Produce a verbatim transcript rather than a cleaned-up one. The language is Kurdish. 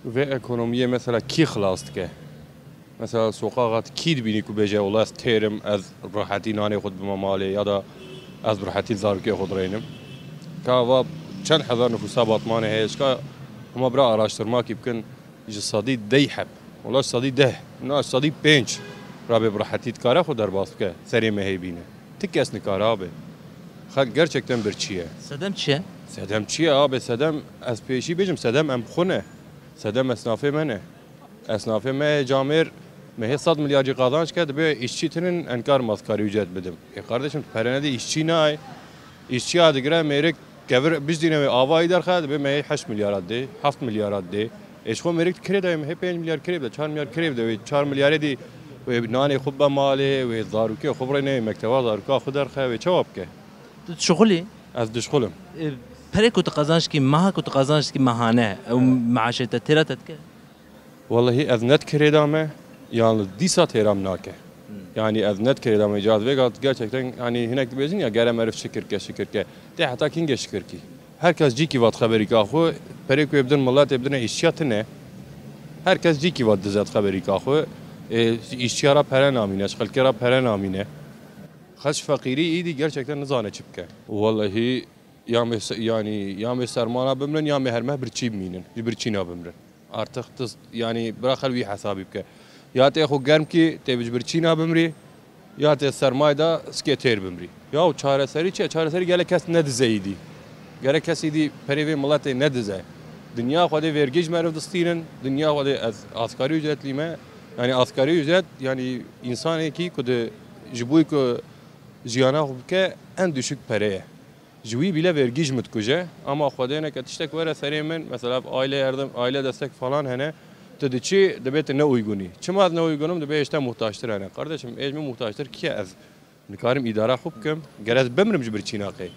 Vê ekonomiyê mesela kî xilas dike? Mesela soqaxa kî dibînî ku bêje, wela ez têr im, ez bi rehetî nanê xwe dibime malê ya da ez bi rehetî zarokê xwe dirênim? Ka va çend hezar nifûsa Batmanê heye, çika hema bira araştirmakî bikin, ji sedî deh heb, wela ji sedî deh, na ji sedî pênc rabê bi rehetî dikare xwe derbas bike, serê me hê bîne. Ti kes nikare abe. Xelk gerçekten birçî ye. Sedem çi ye? Sedem çi ye abe? Sedem, ez pêşî bêjim, sedem em xwe ne. Sedem esnafê me ne. Esnafê me camêr me hê sed milyar jî qazanç ke, dibe îşçî tinin, enkar maskarî ücret bidim. E kardeşim, pere nedî, îşçî nayê. Îşçiya digire mêrik kevir bijdîne wê avayî derxe, dibe me hê heşt milyara dê, heft milyara dê. E ji xwe mêrik kirê de, me hê pênc milyar kirê bide, çar milyar kirê bide, wê çar milyarê dî wê nanê xwe be malê, wê zarokê xwe birêne, wê mekteba zaroka xwe derxe, wê çawa bike? Tu dişixulî? Ez dişixulim. E, perê ku tu qazanç kî, meha ku tu qazanç kî mehane, ew meaşê te têra te dike? Wellehî ez ne di kirê de me, yan li dîsa têra min nake. Yanî ez ne di kirê de me, îca ez vê gat gerçekten, yanî hinek dibêjin ya, gere meriv şikir ke, şikir ke. Tê heta kîngê şikir kî? Her kes cîkî va dixwe berîka xwe, perê ku ê bidin miletê bidine îşçiya tine. Her kes cîkî va dize dixwe berîka xwe. Ê, îşçiya re pere namîne, ji xelkê re pere namîne. Xelk ji feqîrî îdî gerçekten nizane çi bike. Wellehî ya me se-, yanî ya me sermana bimrin ya me hermeh birçî bimînin. Ji birçîna bimrin. Artık tiz, yanî bira xelk wî hesabî bike. Ya tê xwe germ kî, tê ji birçîna bimrî, ya tê sermayê de sikê têr bimrî. Ya çareserî çi ye? Çareserî gelek kes nedize îdî. Gerek kes îdî perê vê miletê nedize. Dinya xwedê vergî ji meriv distînin, dinya xwedê ez asgari ücretlî me. Yanî asgari ücret, yanî însanekî ku di, ji bo ku jiyana xwe bike, en düşük pere ye. Ji wî bîle vergî ji min dikuje. Ama xwedê neke tiştek were serê min, mesela aile yardım, aile destek falan hene, tu diçî, dibê tu ne uygunî. Çima ez ne uygunum? Dibê êşte muhtaçtir hene. Kardeşim, êş min muhtaçtir kî ye? Ez nikarim îdara xwe bikim. Ger ez bimrim ji birçîna qey.